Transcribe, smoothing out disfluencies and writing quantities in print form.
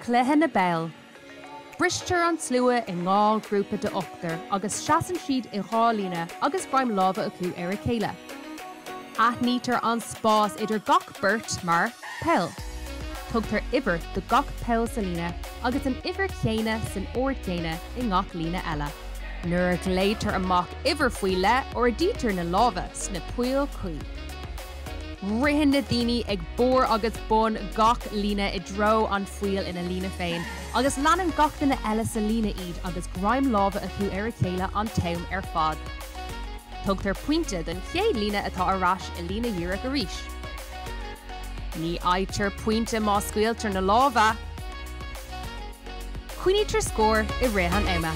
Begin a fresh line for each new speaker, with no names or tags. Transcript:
Cluiche na bPeil. Bristear an slua i ndhá ghrúpa de ochtar agus seasann siad i ndhá líne agus greim láimhe acu ar a chéile. Aithnítear an spás idir gach beirt mar 'peil'. Tugtar uimhir do gach peil sa líne agus an uimhir chéanna san ord céanna i ngach líne eile. Nuair a ghlaoitear amach uimhir faoi leith ardaítear na lámha sna poill chuí. Ritheann na daoine ag barr agus bun gach líne i dtreo an phoill ina líne féin agus leanann gach duine eile sa líne iad agus greim láimhe acu ar a chéile an t-am ar fad. Tugtar pointe don chéad líne atá ar ais i líne dhíreach arís. Ní fhaightear pointe má scaoiltear na lámha. Coinnítear scór i rith an ama.